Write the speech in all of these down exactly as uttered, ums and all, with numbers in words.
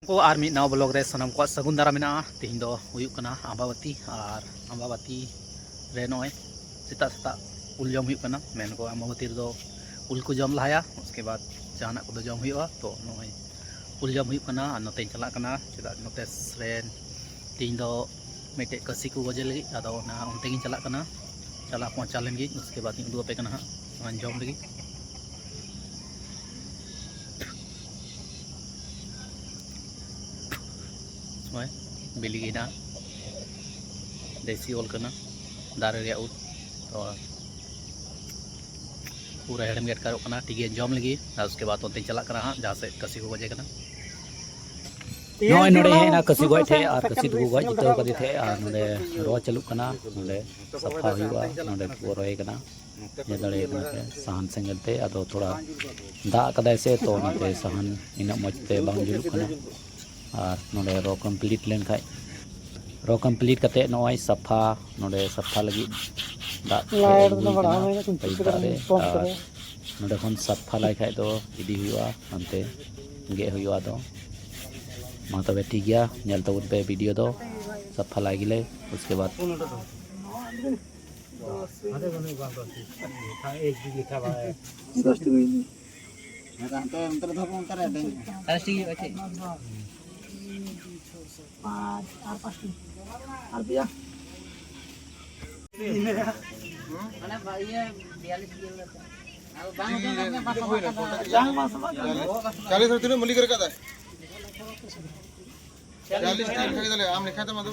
ᱠᱚ ᱟᱨ ᱢᱤᱫ ᱱᱟᱣᱟ ᱵᱞᱚᱜ ᱨᱮ ᱥᱟᱱᱟᱢ ᱠᱚᱣᱟᱜ ᱥᱟᱹᱜᱩᱱ ᱫᱟᱨᱟᱢ ᱢᱮᱱᱟᱜᱼᱟ᱾ ᱛᱮᱦᱮᱧ ᱫᱚ ᱦᱩᱭᱩᱜ ᱠᱟᱱᱟ ᱟᱢᱵᱟᱵᱟᱹᱛᱤ, ᱟᱨ ᱟᱢᱵᱟᱵᱟᱹᱛᱤ ᱨᱮ ᱱᱚᱜᱼᱚᱭ ᱥᱮᱛᱟᱜ ᱥᱮᱛᱟᱜ ᱩᱞ ᱡᱚᱢ ᱦᱩᱭᱩᱜ ᱠᱟᱱᱟ᱾ ᱢᱮᱱ ᱠᱚ ᱟᱢᱵᱟᱵᱟᱹᱛᱤ ᱨᱮᱫᱚ ᱩᱞ ᱠᱚ ᱡᱚᱢ ᱞᱟᱦᱟᱭᱟ, ᱩᱥᱠᱮ ᱵᱟᱫ ᱡᱟᱦᱟᱱᱟᱜ ᱠᱚᱫᱚ ᱡᱚᱢ ᱦᱩᱭᱩᱜᱼᱟ᱾ ᱛᱚ ᱱᱚᱜᱼᱚᱭ ᱩᱞ ᱡᱚᱢ ᱦᱩᱭᱩᱜ ᱠᱟᱱᱟ, ᱟᱨ ᱱᱚᱛᱮᱧ ᱪᱟᱞᱟᱜ ᱠᱟᱱᱟ᱾ ᱪᱮᱫᱟᱜ ᱱᱚᱛᱮ ᱥᱮ ᱛᱮᱦᱮᱧ ᱫᱚ ᱢᱤᱫᱴᱮᱡ ᱠᱟᱹᱥᱤ ᱠᱚ ᱜᱚᱡᱮ ᱞᱟᱹᱜᱤᱫ, ᱟᱫᱚ ᱚᱱᱟ ᱚᱱᱛᱮ ᱜᱤᱧ ᱪᱟᱞᱟᱜ ᱠᱟᱱᱟ᱾ ᱪᱟᱞᱟᱜ ᱯᱚᱦᱪᱟ ᱞᱮᱱ ᱜᱤᱧ, ᱩᱥᱠᱮ ᱵᱟᱫ ᱤᱧ ᱩᱫᱩᱜ ᱟᱯᱮ ᱠᱟᱱᱟ ᱦᱟᱸᱜ ᱚᱱᱟᱧ ᱡᱚᱢ ᱞᱟᱹᱜᱤᱫ᱾ ᱱᱚᱜᱼᱚᱭ ᱵᱤᱞᱤ ᱜᱮ ᱦᱮᱱᱟᱜᱼᱟ, ᱫᱮᱥᱤ ᱩᱞ ᱠᱟᱱᱟ, ᱫᱟᱨᱮ ᱨᱮᱭᱟᱜ ᱩᱞ᱾ ᱛᱚ ᱯᱩᱨᱟᱹ ᱦᱮᱲᱮᱢ ᱜᱮ ᱟᱴᱠᱟᱨᱚᱜ ᱠᱟᱱᱟ᱾ ᱴᱷᱤᱠ ᱜᱮᱭᱟ, ᱡᱚᱢ ᱞᱟᱹᱜᱤᱫ, ᱟᱨ ᱩᱥᱠᱮ ᱵᱟᱫ ᱚᱱᱛᱮᱧ ᱪᱟᱞᱟᱜ ᱠᱟᱱᱟ ᱦᱟᱸᱜ, ᱡᱟᱦᱟᱸ ᱥᱮᱫ ᱠᱟᱹᱥᱤ ᱠᱚ ᱜᱚᱡᱮ ᱠᱟᱱᱟ᱾ ᱱᱚᱜᱼᱚᱭ ᱱᱚᱰᱮ ᱦᱮᱡ ᱮᱱᱟ ᱠᱟᱹᱥᱤ ᱜᱚᱡ ᱴᱷᱮᱡ, ᱟᱨ ᱠᱟᱹᱥᱤ ᱫᱚᱠᱚ ᱜᱚᱡ ᱡᱤᱛᱟᱹᱣ ᱠᱟᱫᱮ ᱛᱟᱦᱮᱸᱫ, ᱟᱨ ᱱᱚᱰᱮ ᱨᱚ ᱪᱟᱹᱞᱩᱜ ᱠᱟᱱᱟ, ᱱᱚᱰᱮ ᱥᱟᱯᱷᱟ ᱦᱩᱭᱩᱜᱼᱟ, ᱱᱚᱰᱮ ᱠᱚ ᱨᱚᱭᱮ ᱠᱟᱱᱟ᱾ ᱧᱮᱞ ᱫᱟᱲᱮᱭᱟᱜ ᱠᱟᱱᱟ ᱯᱮ ᱥᱟᱦᱟᱱ ᱥᱮᱸᱜᱮᱞ ᱛᱮ, ᱟᱫᱚ ᱛᱷᱚᱲᱟ ᱫᱟᱜ ᱠᱟᱫᱟᱭ ᱥᱮ, ᱛᱚ ᱚᱱᱟᱛᱮ ᱥᱟᱦᱟᱱ ᱤᱱᱟᱹᱜ ᱢᱚᱡᱽ ᱛᱮ ᱵᱟᱝ ᱡᱩᱞᱩᱜ ᱠᱟᱱᱟ᱾ ᱟᱨ ᱱᱚᱰᱮ ᱨᱚ ᱠᱚᱢᱯᱞᱤᱴ ᱞᱮᱱᱠᱷᱟᱡ, ᱨᱚ ᱠᱚᱢᱯᱞᱤᱴ ᱠᱟᱛᱮ ᱱᱚᱜᱼᱚᱭ ᱥᱟᱯᱷᱟ, ᱱᱚᱰᱮ ᱥᱟᱯᱷᱟ ᱞᱟᱹᱜᱤᱫ ᱫᱟᱜ ᱞᱟᱭᱤᱴ ᱫᱚ ᱦᱩᱭ ᱵᱟᱲᱟ ᱠᱟᱱᱟ ᱦᱩᱭᱱᱟ, ᱠᱤᱱᱛᱩ ᱯᱟᱭᱤᱯ ᱪᱤᱠᱟᱹ ᱫᱟᱜ ᱨᱮ᱾ ᱠᱚᱢ ᱟᱨ ᱠᱟᱫᱟ᱾ ᱱᱚᱰᱮ ᱠᱷᱚᱱ ᱥᱟᱯᱷᱟ ᱞᱟᱭ ᱠᱷᱟᱡ ᱫᱚ ᱤᱫᱤ ᱦᱩᱭᱩᱜᱼᱟ ᱦᱟᱱᱛᱮ, ᱜᱮᱫ ᱦᱩᱭᱩᱜᱼᱟ᱾ ᱟᱫᱚ ᱢᱟ ᱛᱚᱵᱮ ᱴᱷᱤᱠ ᱜᱮᱭᱟ, ᱧᱮᱞ ᱛᱟᱵᱚᱱ ᱯᱮ ᱵᱷᱤᱰᱤᱭᱳ ᱫᱚ, ᱥᱟᱯᱷᱟ ᱞᱟᱭ ᱜᱮᱞᱮ, ᱩᱥᱠᱮ ᱵᱟᱫ᱾ ᱪᱟᱞᱤᱥ ᱨᱮ ᱛᱤᱱᱟᱹᱜ ᱢᱟᱹᱞᱤᱠ ᱨᱟᱠᱟᱵ ᱫᱟᱭ? ᱪᱟᱞᱤᱥ ᱴᱤ ᱞᱮᱠᱷᱟ ᱠᱮᱫᱟᱞᱮ, ᱟᱢ ᱞᱮᱠᱷᱟ ᱛᱟᱢ ᱟᱫᱚ᱾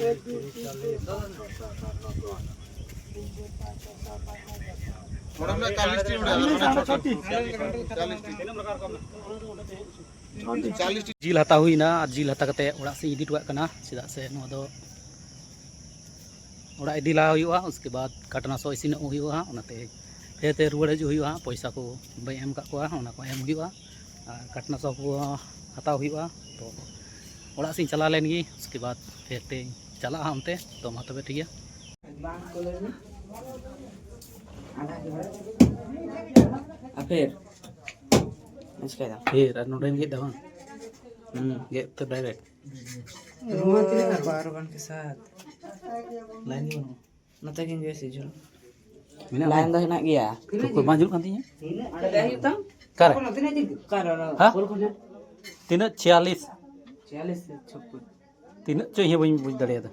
ᱱᱚᱰᱮ ᱢᱮᱱᱟᱜᱼᱟ ᱪᱟᱞᱤᱥ ᱴᱤ, ᱱᱚᱰᱮ ᱟᱨ ᱱᱚᱰᱮ ᱪᱷᱚᱴᱤ᱾ ᱪᱟᱞᱤᱥ ᱴᱤ᱾ ᱪᱟᱞᱤᱥ ᱴᱤ᱾ ᱡᱤᱞ ᱦᱟᱛᱟᱣ ᱦᱩᱭᱱᱟ, ᱟᱨ ᱡᱤᱞ ᱦᱟᱛᱟᱣ ᱠᱟᱛᱮ ᱚᱲᱟᱜ ᱥᱮᱫ ᱤᱧ ᱤᱫᱤ ᱦᱚᱴᱚ ᱠᱟᱜ ᱠᱟᱱᱟ, ᱪᱮᱫᱟᱜ ᱥᱮ ᱱᱚᱣᱟ ᱫᱚ ᱚᱲᱟᱜ ᱤᱫᱤ ᱞᱟᱦᱟ ᱦᱩᱭᱩᱜᱼᱟ, ᱩᱥᱠᱮ ᱵᱟᱫ ᱠᱟᱴᱱᱟ ᱥᱚ ᱤᱥᱤᱱᱚᱜ ᱦᱩᱭᱩᱜᱼᱟ ᱦᱟᱸᱜ, ᱚᱱᱟᱛᱮ ᱯᱷᱮᱨ ᱛᱮ ᱨᱩᱣᱟᱹᱲ ᱦᱤᱡᱩᱜ ᱦᱩᱭᱩᱜᱼᱟ ᱦᱟᱸᱜ, ᱯᱚᱭᱥᱟ ᱠᱚ ᱵᱟᱹᱧ ᱮᱢ ᱟᱠᱟᱫ ᱠᱚᱣᱟ, ᱚᱱᱟ ᱠᱚ ᱮᱢ ᱦᱩᱭᱩᱜᱼᱟ, ᱟᱨ ᱠᱟᱴᱱᱟ ᱥᱚ ᱠᱚ ᱦᱟᱛᱟᱣ ᱦᱩᱭᱩᱜᱼᱟ᱾ ᱛᱚ ᱚᱲᱟᱜ ᱥᱮᱫ ᱤᱧ ᱪᱟᱞᱟᱣ ᱞᱮᱱ ᱜᱮ, ᱩᱥᱠᱮ ᱵᱟᱫ ᱯᱷᱮᱨ ᱛᱮᱧ ᱪᱟᱞᱟᱜᱼᱟ ᱦᱟᱸᱜ ᱚᱱᱛᱮ᱾ ᱛᱚ ᱢᱟ ᱛᱚᱵᱮ ᱴᱷᱤᱠ ᱜᱮᱭᱟ᱾ ᱟᱨ ᱯᱷᱮᱨ ᱪᱤᱠᱟᱹᱭ ᱫᱟ? ᱯᱷᱮᱨ ᱟᱨ ᱱᱚᱰᱮᱧ ᱜᱮᱫ ᱫᱟ ᱵᱟᱝ? ᱦᱩᱸ, ᱜᱮᱫ ᱩᱛᱟᱹᱨ direct᱾ ᱫᱷᱩᱣᱟᱹ ᱛᱤᱱᱟᱹᱜ ᱜᱟᱱ? ᱵᱟᱨᱚ ᱜᱟᱱ ᱠᱮ ᱥᱟᱛ᱾ ᱞᱟᱭᱤᱱ ᱜᱮ ᱵᱟᱹᱱᱩᱜᱼᱟ᱾ ᱱᱚᱛᱮ ᱜᱮᱧ ᱡᱚᱭ ᱥᱮ ᱡᱷᱩᱞ᱾ ᱢᱮᱱᱟᱜᱼᱟ? ᱞᱟᱭᱤᱱ ᱫᱚ ᱦᱮᱱᱟᱜ ᱜᱮᱭᱟ᱾ ᱴᱷᱩᱠᱟᱹ ᱵᱟᱝ ᱡᱩᱞᱩᱜ ᱠᱟᱱ ᱛᱤᱧᱟᱹ᱾ ᱚᱸᱰᱮ ᱦᱩᱭᱩᱜ ᱛᱟᱢ? ᱚᱠᱟᱨᱮ? ᱚᱠᱟᱨᱮ? ᱦᱮᱸ? ᱯᱳᱞ ᱠᱷᱚᱱ ᱡᱷᱩᱞ᱾ ᱛᱤᱱᱟᱹᱜ? ᱪᱷᱤᱭᱟᱞᱤᱥ? ᱪᱷᱤᱭᱟᱞᱤᱥ ᱥᱮ ᱪᱷᱚᱯᱯᱚᱱ᱾ ᱛᱤᱱᱟᱹᱜ ᱪᱚ ᱤᱧ ᱦᱚᱸ ᱵᱟᱹᱧ ᱵᱩᱡᱽ ᱫᱟᱲᱮᱭᱟᱫᱟ᱾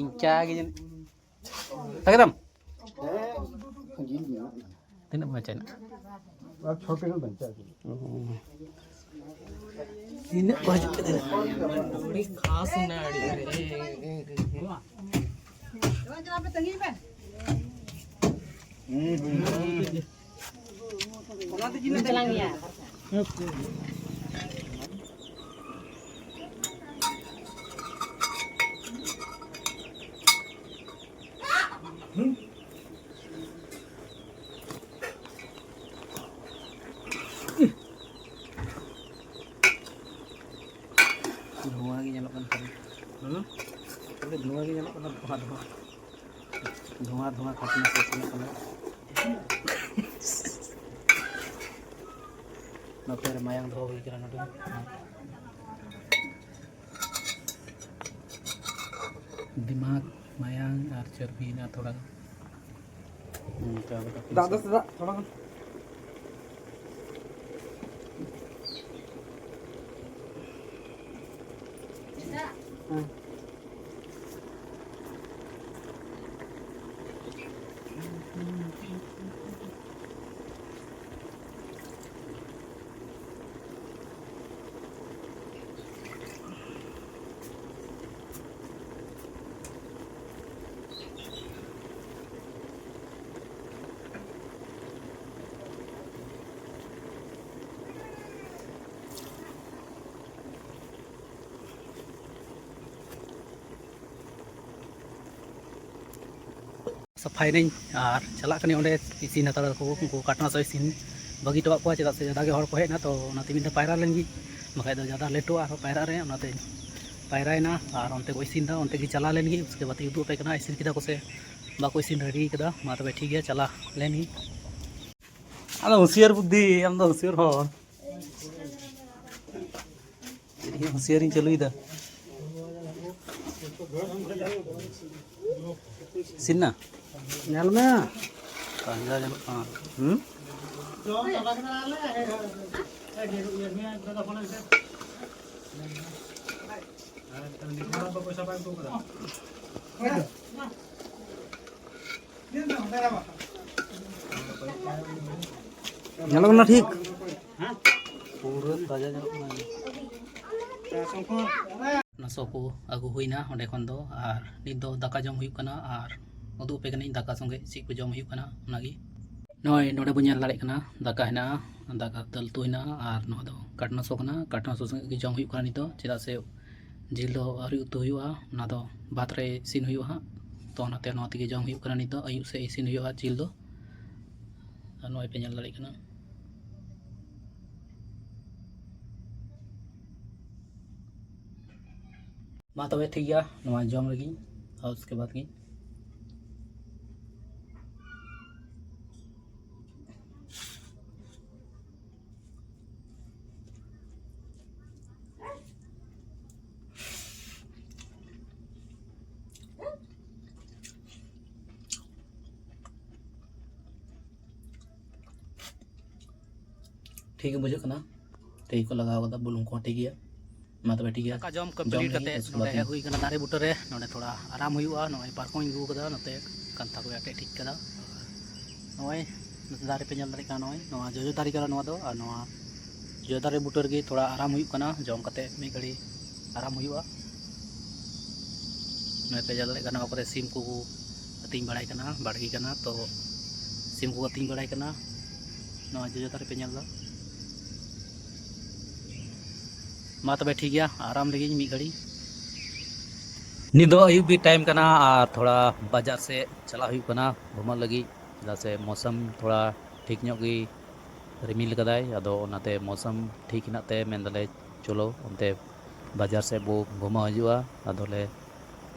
ᱤᱱᱠᱟ ᱜᱮ ᱡᱟᱹᱱᱤᱡ᱾ ᱛᱟᱠᱮᱫᱟᱢ? ᱛᱤᱱᱟᱹᱜ ᱵᱟᱧᱪᱟᱣ ᱦᱮᱱᱟᱜᱼᱟ? ᱟᱨ ᱪᱷᱚ ᱠᱤᱞᱳ ᱵᱟᱧᱪᱟᱣ ᱠᱟᱱᱟ᱾ ᱛᱤᱱᱟᱹᱜ ᱠᱚ ᱦᱤᱡᱩᱜ ᱠᱟᱱᱟ? ᱟᱹᱰᱤ ᱠᱷᱟᱥ ᱱᱟᱹᱲᱤ ᱨᱮ᱾ ᱫᱷᱩᱣᱟᱹ ᱜᱮ ᱧᱮᱞᱚᱜ ᱠᱟᱱ ᱛᱟᱦᱮᱸᱱᱟ᱾ ᱦᱩᱸ? ᱠᱷᱟᱹᱞᱤ ᱫᱷᱩᱣᱟᱹ ᱜᱮ ᱧᱮᱞᱚᱜ ᱠᱟᱱᱟ, ᱫᱷᱩᱣᱟᱹ, ᱫᱷᱩᱣᱟᱹ᱾ ᱫᱷᱩᱣᱟᱹ, ᱫᱷᱩᱣᱟᱹ ᱠᱷᱟᱴᱱᱟ ᱥᱮ ᱪᱮᱫ ᱠᱟᱱᱟ? ᱱᱚᱛᱮ ᱨᱮ ᱢᱟᱭᱟᱝ ᱫᱚᱦᱚ ᱦᱩᱭ ᱠᱟᱱᱟ ᱱᱚᱰᱮ᱾ ᱫᱤᱢᱟᱜᱽ, ᱢᱟᱭᱟᱝ ᱟᱨ ᱪᱚᱨᱵᱤ ᱦᱮᱱᱟᱜᱼᱟ ᱛᱷᱚᱲᱟ ᱜᱟᱱ᱾ ᱦᱩᱸ, ᱪᱟ ᱵᱟᱠᱟ ᱫᱟᱜ ᱫᱚ ᱫᱟᱜ ᱛᱷᱚᱲᱟ ᱜᱟᱱ᱾ ᱦᱮᱸ᱾ ᱥᱟᱯᱷᱟᱭᱮᱱᱟᱹᱧ ᱟᱨ ᱪᱟᱞᱟᱜ ᱠᱟᱹᱱᱟᱹᱧ ᱚᱸᱰᱮ ᱤᱥᱤᱱ ᱦᱟᱛᱟᱲ ᱫᱟᱠᱚ᱾ ᱩᱱᱠᱩ ᱠᱟᱴᱱᱟ ᱥᱚ ᱤᱥᱤᱱ ᱵᱟᱹᱜᱤ ᱦᱚᱴᱚᱣᱟᱜ ᱠᱚᱣᱟ, ᱪᱮᱫᱟᱜ ᱥᱮ ᱡᱟᱫᱟ ᱜᱮ ᱦᱚᱲ ᱠᱚ ᱦᱮᱡ ᱮᱱᱟ, ᱛᱚ ᱚᱱᱟᱛᱮ ᱢᱤᱫ ᱫᱷᱟᱣ ᱯᱟᱭᱨᱟ ᱞᱮᱱ ᱜᱤᱧ, ᱵᱟᱠᱷᱟᱡ ᱫᱚ ᱡᱟᱫᱟ ᱞᱮᱴᱚᱜᱼᱟ ᱟᱨᱦᱚᱸ ᱯᱟᱭᱨᱟᱜ ᱨᱮ᱾ ᱚᱱᱟᱛᱮ ᱯᱟᱭᱨᱟᱭᱮᱱᱟ ᱟᱨ ᱚᱱᱛᱮ ᱠᱚ ᱤᱥᱤᱱ ᱮᱫᱟ, ᱚᱱᱛᱮ ᱜᱤᱧ ᱪᱟᱞᱟᱣ ᱞᱮᱱ ᱜᱮ᱾ ᱩᱥᱠᱮ ᱵᱟᱫ ᱤᱧ ᱩᱫᱩᱜ ᱟᱯᱮ ᱠᱟᱱᱟ ᱤᱥᱤᱱ ᱠᱮᱫᱟ ᱠᱚ ᱥᱮ ᱵᱟᱠᱚ ᱤᱥᱤᱱ ᱨᱮᱰᱤ ᱠᱟᱫᱟ᱾ ᱢᱟ ᱛᱚᱵᱮ ᱴᱷᱤᱠ ᱜᱮᱭᱟ, ᱪᱟᱞᱟᱣ ᱞᱮᱱ ᱜᱤᱧ᱾ ᱟᱫᱚ ᱦᱩᱸᱥᱤᱭᱟᱹᱨ ᱵᱩᱫᱽᱫᱷᱤ, ᱟᱢ ᱫᱚ ᱦᱩᱸᱥᱤᱭᱟᱹᱨ ᱦᱚᱲ᱾ ᱦᱩᱸᱥᱤᱭᱟᱨᱤᱧ ᱪᱟᱹᱞᱩᱭᱮᱫᱟ᱾ ᱤᱥᱤᱱ ᱱᱟ? ᱧᱮᱞ ᱢᱮ᱾ ᱯᱟᱸᱡᱟ ᱧᱮᱞᱚᱜ ᱠᱟᱱᱟ᱾ ᱦᱩᱸ? ᱧᱮᱞᱚᱜ ᱠᱟᱱᱟ ᱴᱷᱤᱠ? ᱯᱩᱨᱟᱹ ᱛᱟᱡᱟ ᱧᱮᱞᱚᱜ ᱠᱟᱱᱟ᱾ ᱱᱟᱥᱚ ᱠᱚ ᱟᱹᱜᱩ ᱦᱩᱭᱱᱟ ᱚᱸᱰᱮ ᱠᱷᱚᱱ ᱫᱚ, ᱟᱨ ᱱᱤᱛ ᱫᱚ ᱫᱟᱠᱟ ᱡᱚᱢ ᱦᱩᱭᱩᱜ ᱠᱟᱱᱟ, ᱟᱨ ᱩᱫᱩᱜ ᱟᱯᱮ ᱠᱟᱹᱱᱟᱹᱧ ᱫᱟᱠᱟ ᱥᱚᱸᱜᱮ ᱪᱮᱫ ᱠᱚ ᱡᱚᱢ ᱦᱩᱭᱩᱜ ᱠᱟᱱᱟ ᱚᱱᱟᱜᱮ᱾ ᱱᱚᱜᱼᱚᱭ ᱱᱚᱰᱮ ᱵᱚᱱ ᱧᱮᱞ ᱫᱟᱲᱮᱭᱟᱜ ᱠᱟᱱᱟ, ᱫᱟᱠᱟ ᱦᱮᱱᱟᱜᱼᱟ, ᱫᱟᱠᱟ ᱫᱟᱹᱞ ᱩᱛᱩ ᱦᱮᱱᱟᱜᱼᱟ, ᱟᱨ ᱱᱚᱣᱟ ᱫᱚ ᱠᱟᱴᱱᱟ ᱥᱚ ᱠᱟᱱᱟ᱾ ᱠᱟᱴᱱᱟ ᱥᱚ ᱥᱚᱸᱜᱮ ᱜᱮ ᱡᱚᱢ ᱦᱩᱭᱩᱜ ᱠᱟᱱᱟ ᱱᱤᱛ ᱫᱚ, ᱪᱮᱫᱟᱜ ᱥᱮ ᱡᱤᱞ ᱫᱚ ᱟᱹᱣᱨᱤ ᱩᱛᱩ ᱦᱩᱭᱩᱜᱼᱟ, ᱚᱱᱟ ᱫᱚ ᱵᱷᱟᱛ ᱨᱮ ᱤᱥᱤᱱ ᱦᱩᱭᱩᱜᱼᱟ ᱦᱟᱸᱜ᱾ ᱛᱚ ᱚᱱᱟᱛᱮ ᱱᱚᱣᱟ ᱛᱮᱜᱮ ᱡᱚᱢ ᱦᱩᱭᱩᱜ ᱠᱟᱱᱟ ᱱᱤᱛ ᱫᱚ, ᱟᱹᱭᱩᱵ ᱥᱮᱫ ᱤᱥᱤᱱ ᱦᱩᱭᱩᱜᱼᱟ ᱡᱤᱞ ᱫᱚ᱾ ᱟᱨ ᱱᱚᱜᱼᱚᱭ ᱯᱮ ᱧᱮᱞ ᱫᱟᱲᱮᱭᱟᱜ ᱠᱟᱱᱟ᱾ ᱢᱟ ᱛᱚᱵᱮ ᱴᱷᱤᱠ ᱜᱮᱭᱟ, ᱱᱚᱣᱟ ᱡᱚᱢ ᱨᱮᱜᱮ ᱟᱨ ᱩᱥᱠᱮ ᱵᱟᱫ ᱜᱮ᱾ ᱴᱷᱤᱠ ᱜᱮ ᱵᱩᱡᱷᱟᱹᱜ ᱠᱟᱱᱟ, ᱴᱷᱤᱠ ᱠᱚ ᱞᱟᱜᱟᱣ ᱠᱟᱫᱟ, ᱵᱩᱞᱩᱝ ᱠᱚᱦᱚᱸ ᱴᱷᱤᱠ ᱜᱮᱭᱟ᱾ ᱢᱟ ᱛᱚᱵᱮ ᱴᱷᱤᱠ ᱜᱮᱭᱟ᱾ ᱫᱟᱠᱟ ᱡᱚᱢ ᱠᱚᱢᱯᱞᱤᱴ ᱠᱟᱛᱮ ᱱᱚᱰᱮ ᱦᱮᱡ ᱦᱩᱭ ᱠᱟᱱᱟ ᱫᱟᱨᱮ ᱵᱩᱴᱟᱹ ᱨᱮ᱾ ᱱᱚᱰᱮ ᱛᱷᱚᱲᱟ ᱟᱨᱟᱢ ᱦᱩᱭᱩᱜᱼᱟ᱾ ᱱᱚᱜᱼᱚᱭ ᱯᱟᱨᱠᱚᱢ ᱤᱧ ᱟᱹᱜᱩ ᱠᱟᱫᱟ, ᱱᱚᱛᱮ ᱠᱟᱱᱛᱷᱟ ᱠᱚ ᱟᱴᱮᱫ ᱴᱷᱤᱠ ᱠᱟᱫᱟ᱾ ᱱᱚᱜᱼᱚᱭ ᱱᱚᱛᱮ ᱫᱟᱨᱮ ᱯᱮ ᱧᱮᱞ ᱫᱟᱲᱮᱭᱟᱜ ᱠᱟᱱᱟ, ᱱᱚᱜᱼᱚᱭ ᱱᱚᱣᱟ ᱡᱚᱡᱚ ᱫᱟᱨᱮ ᱠᱟᱱᱟ ᱱᱚᱣᱟ ᱫᱚ, ᱟᱨ ᱱᱚᱣᱟ ᱡᱚᱡᱚ ᱫᱟᱨᱮ ᱵᱩᱴᱟᱹ ᱨᱮᱜᱮ ᱛᱷᱚᱲᱟ ᱟᱨᱟᱢ ᱦᱩᱭᱩᱜ ᱠᱟᱱᱟ, ᱡᱚᱢ ᱠᱟᱛᱮ ᱢᱤᱫ ᱜᱷᱟᱹᱲᱤ ᱟᱨᱟᱢ ᱦᱩᱭᱩᱜᱼᱟ᱾ ᱱᱚᱜᱼᱚᱭ ᱯᱮ ᱧᱮᱞ ᱫᱟᱲᱮᱭᱟᱜ ᱠᱟᱱᱟ, ᱱᱚᱣᱟ ᱠᱚᱨᱮ ᱥᱤᱢ ᱠᱚ ᱟᱹᱛᱤᱧ ᱵᱟᱲᱟᱭ ᱠᱟᱱᱟ, ᱵᱟᱲᱜᱮ ᱠᱟᱱᱟ, ᱛᱚ ᱥᱤᱢ ᱠᱚ ᱟᱹᱛᱤᱧ ᱵᱟᱲᱟᱭ ᱠᱟᱱᱟ᱾ ᱱᱚᱣᱟ ᱡᱚᱡᱚ ᱫᱟᱨᱮ ᱯᱮ ᱧᱮᱞ ᱮᱫᱟ᱾ ᱢᱟ ᱛᱚᱵᱮ ᱴᱷᱤᱠ ᱜᱮᱭᱟ, ᱟᱨᱟᱢ ᱞᱮᱜᱤᱧ ᱢᱤᱫ ᱜᱷᱟᱹᱲᱤ᱾ ᱱᱤᱛ ᱫᱚ ᱟᱹᱭᱩᱵ ᱜᱮ ᱴᱟᱭᱤᱢ ᱠᱟᱱᱟ ᱟᱨ ᱛᱷᱚᱲᱟ ᱵᱟᱡᱟᱨ ᱥᱮᱫ ᱪᱟᱞᱟᱜ ᱦᱩᱭᱩᱜ ᱠᱟᱱᱟ ᱜᱷᱩᱢᱟᱹᱜ ᱞᱟᱹᱜᱤᱫ, ᱪᱮᱫᱟᱜ ᱥᱮ ᱢᱳᱥᱚᱢ ᱛᱷᱚᱲᱟ ᱴᱷᱤᱠ ᱧᱚᱜ ᱜᱮ ᱨᱤᱢᱤᱞ ᱠᱟᱫᱟᱭ᱾ ᱟᱫᱚ ᱚᱱᱟᱛᱮ ᱢᱳᱥᱚᱢ ᱴᱷᱤᱠ ᱦᱮᱱᱟᱜ ᱛᱮ ᱢᱮᱱ ᱫᱟᱞᱮ ᱪᱚᱞᱚ ᱚᱱᱛᱮ ᱵᱟᱡᱟᱨ ᱥᱮᱫ ᱵᱚ ᱜᱷᱩᱢᱟᱹᱜ ᱦᱤᱡᱩᱜᱼᱟ᱾ ᱟᱫᱚᱞᱮ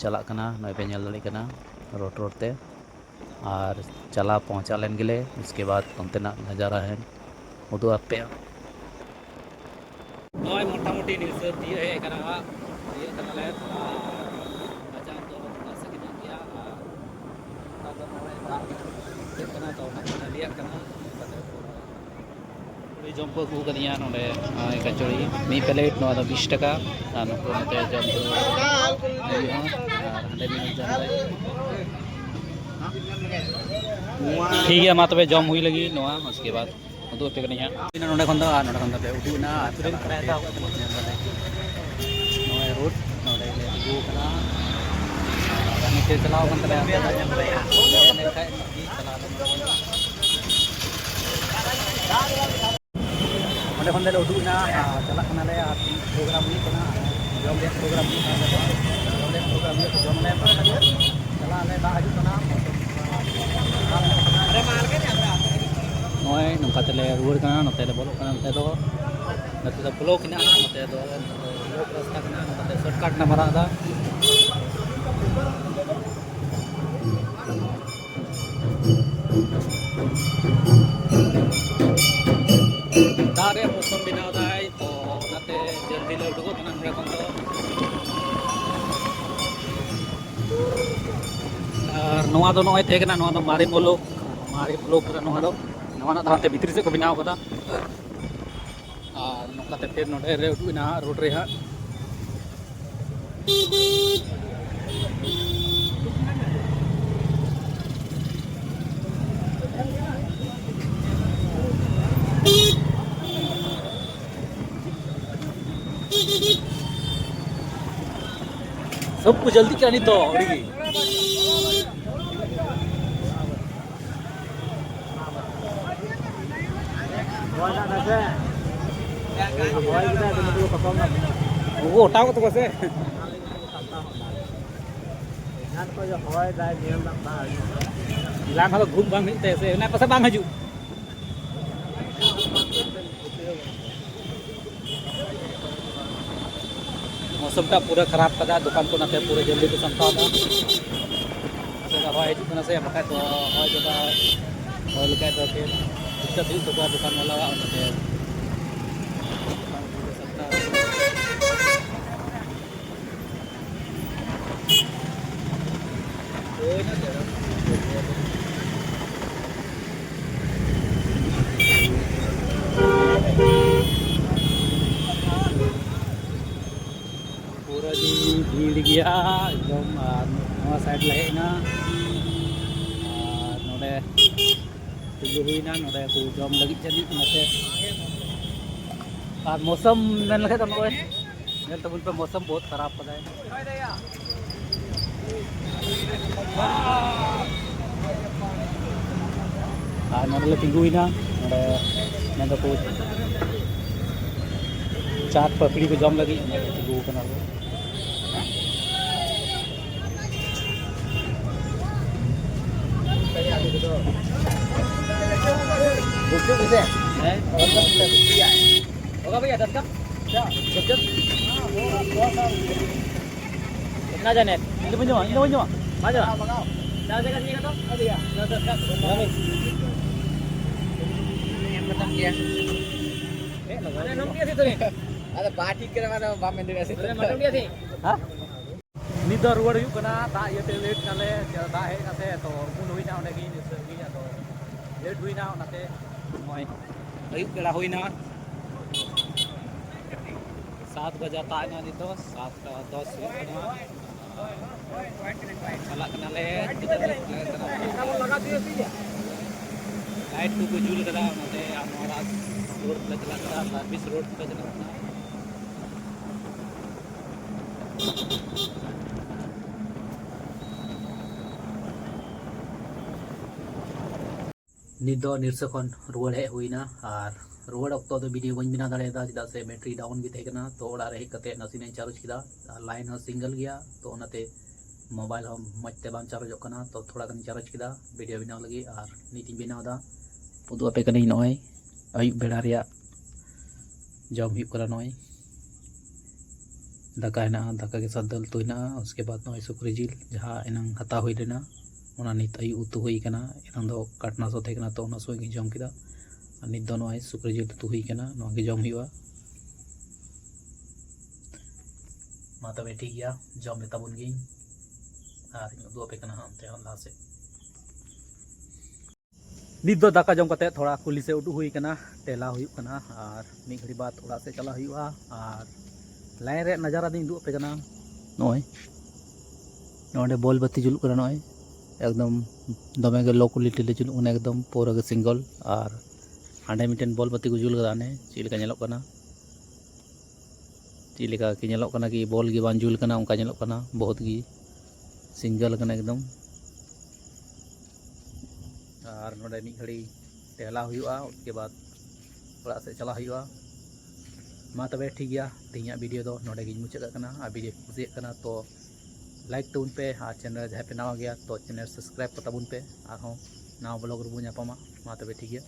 ᱪᱟᱞᱟᱜ ᱠᱟᱱᱟ, ᱱᱚᱜᱼᱚᱭ ᱯᱮ ᱧᱮᱞ ᱫᱟᱲᱮᱭᱟᱜ ᱠᱟᱱᱟ ᱨᱳᱰ ᱨᱳᱰ ᱛᱮ᱾ ᱟᱨ ᱪᱟᱞᱟᱣ ᱯᱚᱦᱪᱟ ᱞᱮᱱ ᱜᱮᱞᱮ, ᱩᱥᱠᱮ ᱵᱟᱫ ᱚᱱᱛᱮᱱᱟᱜ ᱱᱟᱡᱟᱨᱟ ᱦᱮᱸ ᱩᱫᱩᱜ ᱟᱯᱮᱭᱟ᱾ ᱱᱚᱜᱼᱚᱭ ᱢᱚᱴᱟᱢᱩᱴᱤ ᱱᱤᱥᱟᱹᱨ ᱛᱤᱭᱳᱜ ᱦᱮᱡ ᱟᱠᱟᱱᱟ ᱦᱟᱸᱜ, ᱛᱤᱭᱳᱜ ᱠᱟᱱᱟᱞᱮ᱾ ᱟᱨ ᱵᱟᱡᱟᱨ ᱫᱚ ᱚᱠᱟ ᱥᱮᱫ ᱜᱮ ᱜᱮᱭᱟ, ᱟᱨ ᱱᱮᱛᱟᱨ ᱫᱚ ᱱᱚᱜᱼᱚᱭ ᱫᱟᱜ ᱤᱭᱟᱹᱜ ᱠᱟᱱᱟ, ᱛᱚ ᱚᱱᱟ ᱠᱚ ᱱᱟᱹᱰᱤᱭᱟᱜ ᱠᱟᱱᱟ᱾ ᱠᱟᱛᱮ ᱠᱚ ᱡᱚᱢ ᱠᱚ ᱟᱹᱜᱩ ᱟᱠᱟᱫᱤᱧᱟ ᱱᱚᱰᱮ, ᱱᱚᱜᱼᱚᱭ ᱠᱟᱪᱚᱲᱤ ᱢᱤᱫ ᱯᱞᱮᱴ, ᱱᱚᱣᱟ ᱫᱚ ᱵᱤᱥ ᱴᱟᱠᱟ᱾ ᱟᱨ ᱱᱩᱠᱩ ᱱᱚᱛᱮ ᱡᱚᱢ ᱠᱚ ᱦᱩᱭᱩᱜᱼᱟ, ᱟᱨ ᱦᱟᱸᱰᱮ ᱢᱤᱫ ᱦᱚᱲ ᱡᱚᱢ ᱫᱟᱭ᱾ ᱴᱷᱤᱠ ᱜᱮᱭᱟ, ᱢᱟ ᱛᱚᱵᱮ ᱡᱚᱢ ᱦᱩᱭ ᱞᱟᱹᱜᱤᱫ ᱱᱚᱣᱟ, ᱩᱥᱠᱮ ᱵᱟᱫ ᱩᱫᱩᱜ ᱟᱯᱮ ᱠᱟᱹᱱᱟᱹᱧ ᱦᱟᱸᱜ᱾ ᱱᱚᱸᱰᱮ ᱠᱷᱚᱱ ᱫᱚ, ᱟᱨ ᱱᱚᱸᱰᱮ ᱠᱷᱚᱱ ᱫᱚ ᱞᱮ ᱩᱰᱩᱠ ᱮᱱᱟ, ᱟᱨ ᱪᱟᱞᱟᱜ ᱠᱟᱱᱟ ᱯᱮ ᱧᱮᱞ ᱫᱟᱞᱮ᱾ ᱱᱚᱜᱼᱚᱭ ᱨᱳᱰ, ᱱᱚᱸᱰᱮ ᱞᱮ ᱛᱤᱸᱜᱩ ᱟᱠᱟᱱᱟ᱾ ᱟᱨ ᱱᱤᱛᱚᱜ ᱪᱟᱞᱟᱣ ᱟᱠᱟᱱ ᱛᱟᱞᱮᱭᱟ, ᱟᱯᱮ ᱧᱮᱞ ᱫᱟᱲᱮᱭᱟᱜᱼᱟ᱾ ᱦᱮᱡ ᱞᱮᱱ ᱠᱷᱟᱡ ᱪᱟᱞᱟᱣ ᱞᱮᱱ ᱜᱮᱵᱚᱱ᱾ ᱚᱸᱰᱮ ᱠᱷᱚᱱ ᱫᱚᱞᱮ ᱩᱰᱩᱠ ᱮᱱᱟ, ᱟᱨ ᱪᱟᱞᱟᱜ ᱠᱟᱱᱟᱞᱮ, ᱟᱨ ᱯᱨᱳᱜᱨᱟᱢ ᱦᱩᱭᱩᱜ ᱠᱟᱱᱟ, ᱡᱚᱢ ᱨᱮᱭᱟᱜ ᱯᱨᱳᱜᱨᱟᱢ ᱦᱩᱭᱩᱜ ᱠᱟᱱᱟ, ᱡᱚᱢ ᱨᱮᱭᱟᱜ ᱯᱨᱳᱜᱨᱟᱢ ᱦᱩᱭᱩᱜ ᱠᱟᱱᱟ, ᱡᱚᱢ ᱟᱞᱮ᱾ ᱪᱟᱞᱟᱜ ᱟᱞᱮ, ᱫᱟᱜ ᱦᱤᱡᱩᱜ ᱠᱟᱱᱟ᱾ ᱱᱚᱜᱼᱚᱭ ᱱᱚᱝᱠᱟ ᱛᱮᱞᱮ ᱨᱩᱣᱟᱹᱲ ᱠᱟᱱᱟ, ᱱᱚᱛᱮ ᱞᱮ ᱵᱚᱞᱚᱜ ᱠᱟᱱᱟ᱾ ᱱᱚᱛᱮ ᱫᱚ, ᱱᱚᱛᱮ ᱫᱚ ᱵᱞᱚᱠ ᱦᱮᱱᱟᱜᱼᱟ, ᱱᱚᱛᱮ ᱫᱚ ᱵᱞᱚᱠ ᱨᱟᱥᱛᱟ ᱠᱟᱱᱟ, ᱱᱚᱛᱮ ᱥᱚᱨᱴᱠᱟᱴ ᱱᱟᱢᱵᱟᱨ ᱟᱫᱟ᱾ ᱫᱟᱜ ᱨᱮᱭᱟᱜ ᱢᱳᱥᱩᱢ ᱵᱮᱱᱟᱣ ᱫᱟᱭ, ᱛᱚ ᱚᱱᱟᱛᱮ ᱡᱚᱞᱫᱤ ᱞᱮ ᱩᱰᱩᱠᱚᱜ ᱠᱟᱱᱟ ᱱᱚᱰᱮ ᱠᱷᱚᱱ ᱫᱚ᱾ ᱟᱨ ᱱᱚᱣᱟ ᱫᱚ ᱱᱚᱜᱼᱚᱭ ᱛᱟᱦᱮᱸ ᱠᱟᱱᱟ, ᱱᱚᱣᱟ ᱫᱚ ᱢᱟᱨᱮ ᱢᱩᱞᱩᱠ, ᱢᱟᱨᱮ ᱢᱩᱞᱩᱠ ᱠᱟᱱᱟ ᱱᱚᱣᱟ ᱫᱚ᱾ ᱱᱚᱣᱟ ᱨᱮᱱᱟᱜ ᱫᱚ ᱦᱟᱱᱛᱮ ᱵᱷᱤᱛᱨᱤ ᱥᱮᱫ ᱠᱚ ᱵᱮᱱᱟᱣ ᱠᱟᱫᱟ᱾ ᱟᱨ ᱱᱚᱝᱠᱟ ᱛᱮ ᱯᱷᱤᱨ ᱱᱚᱰᱮ ᱨᱮ ᱩᱰᱩᱠ ᱮᱱᱟ ᱦᱟᱸᱜ, ᱨᱳᱰ ᱨᱮ ᱦᱟᱸᱜ᱾ ᱥᱚᱵ ᱠᱚ ᱡᱚᱞᱫᱤ ᱠᱟᱱᱟ ᱱᱤᱛ ᱫᱚ ᱟᱹᱰᱤ ᱜᱮ᱾ ᱩᱱᱠᱩ ᱚᱴᱟᱣ ᱠᱚ ᱛᱟᱠᱚᱣᱟ ᱥᱮ᱾ ᱮᱱᱟᱝ ᱠᱷᱚᱱ ᱫᱚ ᱜᱷᱩᱢ ᱵᱟᱝ ᱦᱩᱭᱩᱜ ᱛᱟᱭᱟ ᱥᱮ, ᱚᱱᱟ ᱯᱟᱥᱮ ᱵᱟᱝ ᱦᱤᱡᱩᱜ᱾ ᱢᱳᱥᱚᱢ ᱴᱟᱜ ᱯᱩᱨᱟᱹ ᱠᱷᱟᱨᱟᱯ ᱠᱟᱫᱟ, ᱫᱚᱠᱟᱱ ᱠᱚ ᱱᱟᱛᱮ ᱯᱩᱨᱟᱹ ᱡᱚᱞᱫᱤ ᱠᱚ ᱥᱟᱢᱴᱟᱣ ᱫᱟ᱾ ᱱᱟᱥᱮ ᱫᱚ ᱦᱚᱭ ᱦᱤᱡᱩᱜ ᱠᱟᱱᱟ ᱥᱮ, ᱵᱟᱠᱷᱟᱡ ᱫᱚ ᱦᱚᱭ ᱫᱚ ᱦᱚᱭ ᱞᱮᱠᱷᱟᱡ ᱫᱚ ᱯᱷᱤᱨ ᱰᱤᱥᱴᱟᱵ ᱦᱩᱭᱩᱜ ᱛᱟᱠᱚᱣᱟ ᱫᱚᱠᱟᱱ ᱵᱟᱞᱟᱣᱟᱜ, ᱚᱱᱟᱛᱮ ᱫᱚᱠᱟᱱ ᱠᱚ ᱥᱟᱢᱴᱟᱣ ᱫᱟ᱾ ᱟᱹᱰᱤ ᱵᱷᱤᱲ ᱜᱮᱭᱟ ᱮᱠᱫᱚᱢ᱾ ᱟᱨ ᱱᱚᱣᱟ ᱥᱟᱭᱤᱰ ᱞᱮ ᱦᱮᱡ ᱮᱱᱟ, ᱟᱨ ᱱᱚᱰᱮ ᱛᱤᱸᱜᱩ ᱦᱩᱭᱱᱟ ᱱᱚᱰᱮ ᱠᱚ ᱡᱚᱢ ᱞᱟᱹᱜᱤᱫ ᱡᱟᱹᱱᱤᱡ᱾ ᱚᱱᱟᱛᱮ ᱟᱨ ᱢᱳᱥᱚᱢ ᱢᱮᱱ ᱞᱮᱠᱷᱟᱡ ᱫᱚ ᱱᱚᱜᱼᱚᱭ ᱧᱮᱞ ᱛᱟᱵᱚᱱ ᱯᱮ, ᱢᱳᱥᱚᱢ ᱵᱚᱦᱩᱛ ᱠᱷᱟᱨᱟᱯ ᱠᱟᱫᱟᱭ᱾ ᱟᱨ ᱱᱚᱰᱮ ᱞᱮ ᱛᱤᱸᱜᱩᱭᱮᱱᱟ, ᱱᱚᱰᱮ ᱢᱮᱱ ᱫᱚᱠᱚ ᱪᱟᱴ ᱯᱟᱯᱲᱤ ᱠᱚ ᱡᱚᱢ ᱞᱟᱹᱜᱤᱫ ᱱᱚᱰᱮ ᱛᱤᱸᱜᱩ ᱠᱟᱱᱟ ᱠᱚ᱾ होगा भैया, दस का? क्या? दस दस? कितना जाने? ये तो मुझे, ये तो मुझे, मजा। चार जगह चाहिए तो? दस दस का। खत्म किया। अरे, नोट किया थी तूने? अरे, बात ठीक करे, मैंने बाप में दिया थी। अरे, मटन दिया थी। हाँ? ᱱᱤᱛ ᱫᱚ ᱨᱩᱣᱟᱹᱲ ᱦᱩᱭᱩᱜ ᱠᱟᱱᱟ, ᱫᱟᱜ ᱤᱭᱟᱹᱛᱮ ᱞᱮᱴ ᱱᱟᱞᱮ, ᱫᱟᱜ ᱦᱮᱡ ᱱᱟᱛᱮ, ᱛᱚ ᱩᱢᱩᱞ ᱦᱩᱭᱱᱟ ᱚᱸᱰᱮ ᱜᱮ, ᱱᱤᱥᱟᱹᱜ ᱜᱮ, ᱟᱫᱚ ᱞᱮᱴ ᱦᱩᱭᱱᱟ, ᱚᱱᱟᱛᱮ ᱱᱚᱜᱼᱚᱭ ᱟᱹᱭᱩᱵ ᱵᱮᱲᱟ ᱦᱩᱭᱱᱟ, ᱥᱟᱛ ᱵᱟᱡᱟ ᱛᱟᱜ ᱮᱱᱟ, ᱱᱤᱛ ᱫᱚ ᱥᱟᱛ ᱫᱚᱥ ᱦᱩᱭᱩᱜ ᱠᱟᱱᱟ᱾ ᱪᱟᱞᱟᱜ ᱠᱟᱱᱟᱞᱮ, ᱞᱟᱭᱤᱴ ᱠᱚᱠᱚ ᱡᱩᱞ ᱠᱟᱫᱟ, ᱚᱱᱟᱛᱮ ᱟᱨ ᱱᱚᱣᱟ ᱨᱟᱥ ᱨᱳᱰ ᱞᱮ ᱪᱟᱞᱟᱜ ᱠᱟᱱᱟ, ᱥᱟᱨᱵᱷᱤᱥ ᱨᱳᱰ ᱞᱮ ᱪᱟᱞᱟᱜ ᱠᱟᱱᱟ᱾ ᱱᱤᱛ ᱫᱚ ᱱᱤᱨᱥᱟᱹ ᱠᱷᱚᱱ ᱨᱩᱣᱟᱹᱲ ᱦᱮᱡ ᱦᱩᱭᱱᱟ, ᱟᱨ ᱨᱩᱣᱟᱹᱲ ᱚᱠᱛᱚ ᱫᱚ ᱵᱷᱤᱰᱤᱭᱳ ᱵᱟᱹᱧ ᱵᱮᱱᱟᱣ ᱫᱟᱲᱮᱭᱟᱫᱟ, ᱪᱮᱫᱟᱜ ᱥᱮ ᱵᱮᱴᱨᱤ ᱰᱟᱣᱩᱱ ᱜᱮ ᱛᱟᱦᱮᱸ ᱠᱟᱱᱟ᱾ ᱛᱚ ᱚᱲᱟᱜ ᱨᱮ ᱦᱮᱡ ᱠᱟᱛᱮ ᱱᱟᱥᱮᱱᱟᱜ ᱤᱧ ᱪᱟᱨᱡᱽ ᱠᱮᱫᱟ, ᱟᱨ ᱞᱟᱭᱤᱱ ᱦᱚᱸ ᱥᱤᱝᱜᱮᱞ ᱜᱮᱭᱟ, ᱛᱚ ᱚᱱᱟᱛᱮ ᱢᱳᱵᱟᱭᱤᱞ ᱦᱚᱸ ᱢᱚᱡᱽ ᱛᱮ ᱵᱟᱝ ᱪᱟᱨᱡᱚᱜ ᱠᱟᱱᱟ᱾ ᱛᱚ ᱛᱷᱚᱲᱟ ᱜᱟᱱᱤᱧ ᱪᱟᱨᱡᱽ ᱠᱮᱫᱟ ᱵᱷᱤᱰᱤᱭᱳ ᱵᱮᱱᱟᱣ ᱞᱟᱹᱜᱤᱫ, ᱟᱨ ᱱᱤᱛ ᱤᱧ ᱵᱮᱱᱟᱣ ᱮᱫᱟ᱾ ᱩᱫᱩᱜ ᱟᱯᱮ ᱠᱟᱹᱱᱟᱹᱧ ᱱᱚᱜᱼᱚᱭ ᱟᱹᱭᱩᱵ ᱵᱮᱲᱟ ᱨᱮᱭᱟᱜ ᱡᱚᱢ ᱦᱩᱭᱩᱜ ᱠᱟᱱᱟ᱾ ᱱᱚᱜᱼᱚᱭ ᱫᱟᱠᱟ ᱦᱮᱱᱟᱜᱼᱟ, ᱫᱟᱠᱟ ᱜᱮ ᱥᱟᱫ ᱫᱟᱹᱞ ᱩᱛᱩ ᱦᱮᱱᱟᱜᱼᱟ᱾ ᱩᱥᱠᱮ ᱵᱟᱫ ᱱᱚᱜᱼᱚᱭ ᱥᱩᱠᱨᱤ ᱡᱤᱞ ᱡᱟᱦᱟᱸ ᱮᱱᱟᱝ ᱦᱟᱛᱟᱣ ᱦᱩᱭ ᱞᱮᱱᱟ, ᱚᱱᱟ ᱱᱤᱛ ᱟᱹᱭᱩᱵ ᱩᱛᱩ ᱦᱩᱭ ᱠᱟᱱᱟ᱾ ᱮᱱᱟᱝ ᱫᱚ ᱠᱟᱴᱱᱟ ᱥᱚ ᱛᱟᱦᱮᱸ ᱠᱟᱱᱟ, ᱛᱚ ᱚᱱᱟ ᱥᱚᱸᱜᱮ ᱜᱮ ᱡᱚᱢ ᱠᱮᱫᱟ᱾ ᱟᱨ ᱱᱤᱛ ᱫᱚ ᱱᱚᱜᱼᱚᱭ ᱥᱩᱠᱨᱤ ᱡᱤᱞ ᱩᱛᱩ ᱦᱩᱭ ᱠᱟᱱᱟ, ᱱᱚᱣᱟ ᱜᱮ ᱡᱚᱢ ᱦᱩᱭᱩᱜᱼᱟ᱾ ᱢᱟ ᱛᱚᱵᱮ ᱴᱷᱤᱠ ᱜᱮᱭᱟ, ᱡᱚᱢ ᱞᱮ ᱛᱟᱵᱚᱱ ᱜᱤᱧ ᱟᱨ ᱤᱧ ᱩᱫᱩᱜ ᱟᱯᱮ ᱠᱟᱱᱟ ᱦᱟᱸᱜ ᱚᱱᱛᱮ ᱦᱟᱸᱜ ᱞᱟᱦᱟ ᱥᱮᱫ᱾ ᱱᱤᱛ ᱫᱚ ᱫᱟᱠᱟ ᱡᱚᱢ ᱠᱟᱛᱮ ᱛᱷᱚᱲᱟ ᱠᱩᱞᱦᱤ ᱥᱮᱫ ᱩᱰᱩᱠ ᱦᱩᱭ ᱠᱟᱱᱟ, ᱴᱮᱞᱟ ᱦᱩᱭᱩᱜ ᱠᱟᱱᱟ, ᱟᱨ ᱢᱤᱫ ᱜᱷᱟᱹᱲᱤ ᱵᱟᱫ ᱚᱲᱟᱜ ᱥᱮᱫ ᱪᱟᱞᱟᱜ ᱦᱩᱭᱩᱜᱼᱟ᱾ ᱟᱨ ᱞᱟᱭᱤᱱ ᱨᱮᱭᱟᱜ ᱱᱟᱡᱟᱨᱟ ᱫᱚᱧ ᱩᱫᱩᱜ ᱟᱯᱮ ᱠᱟᱱᱟ᱾ ᱱᱚᱜᱼᱚᱭ ᱱᱚᱰᱮ ᱵᱚᱞ ᱵᱟᱹᱛᱤ ᱡᱩᱞᱩᱜ ᱠᱟᱱᱟ, ᱱᱚᱜᱼᱚᱭ ᱮᱠᱫᱚᱢ ᱫᱚᱢᱮ ᱜᱮ ᱞᱳ ᱠᱳᱣᱟᱞᱤᱴᱤ ᱞᱮ ᱡᱩᱞᱩᱜ ᱠᱟᱱᱟ, ᱮᱠᱫᱚᱢ ᱯᱩᱨᱟᱹ ᱜᱮ ᱥᱤᱝᱜᱮᱞ᱾ ᱟᱨ ᱦᱟᱸᱰᱮ ᱢᱤᱫᱴᱮᱱ ᱵᱚᱞ ᱵᱟᱹᱛᱤ ᱠᱚ ᱡᱩᱞ ᱠᱟᱫᱟ, ᱦᱟᱱᱮ ᱪᱮᱫ ᱞᱮᱠᱟ ᱧᱮᱞᱚᱜ ᱠᱟᱱᱟ, ᱪᱮᱫ ᱞᱮᱠᱟ ᱠᱤ ᱧᱮᱞᱚᱜ ᱠᱟᱱᱟ ᱠᱤ ᱵᱚᱞ ᱜᱮ ᱵᱟᱝ ᱡᱩᱞ ᱠᱟᱱᱟ, ᱚᱱᱠᱟ ᱧᱮᱞᱚᱜ ᱠᱟᱱᱟ, ᱵᱚᱦᱩᱛ ᱜᱮ ᱥᱤᱝᱜᱮᱞ ᱠᱟᱱᱟ ᱮᱠᱫᱚᱢ᱾ ᱟᱨ ᱱᱚᱰᱮ ᱢᱤᱫ ᱜᱷᱟᱹᱲᱤ ᱴᱮᱦᱞᱟ ᱦᱩᱭᱩᱜᱼᱟ, ᱩᱥᱠᱮ ᱵᱟᱫ ᱚᱲᱟᱜ ᱥᱮᱫ ᱪᱟᱞᱟᱜ ᱦᱩᱭᱩᱜᱼᱟ᱾ ᱢᱟ ᱛᱚᱵᱮ ᱴᱷᱤᱠ ᱜᱮᱭᱟ, ᱛᱮᱦᱮᱧᱟᱜ ᱵᱷᱤᱰᱤᱭᱳ ᱫᱚ ᱱᱚᱰᱮ ᱜᱤᱧ ᱢᱩᱪᱟᱹᱫ ᱠᱟᱜ ᱠᱟᱱᱟ᱾ ᱟᱨ ᱵᱷᱤᱰᱤᱭᱳ ᱯᱮ ᱠᱩᱥᱤᱭᱟᱜ ᱠᱟᱱᱟ ᱛᱚ ᱞᱟᱭᱤᱠ ᱛᱟᱵᱚᱱ ᱯᱮ, ᱟᱨ ᱪᱮᱱᱮᱞ ᱡᱟᱦᱟᱸᱭ ᱯᱮ ᱱᱟᱣᱟ ᱜᱮᱭᱟ ᱛᱚ ᱪᱮᱱᱮᱞ ᱥᱟᱵᱥᱠᱨᱟᱭᱤᱵ ᱠᱟᱛᱟ ᱵᱚᱱ ᱯᱮ᱾ ᱟᱨᱦᱚᱸ ᱱᱟᱣᱟ ᱵᱞᱚᱜ ᱨᱮᱵᱚᱱ ᱧᱟᱯᱟᱢᱟ᱾ ᱢᱟ ᱛᱚᱵᱮ ᱴᱷᱤᱠ ᱜᱮᱭᱟ᱾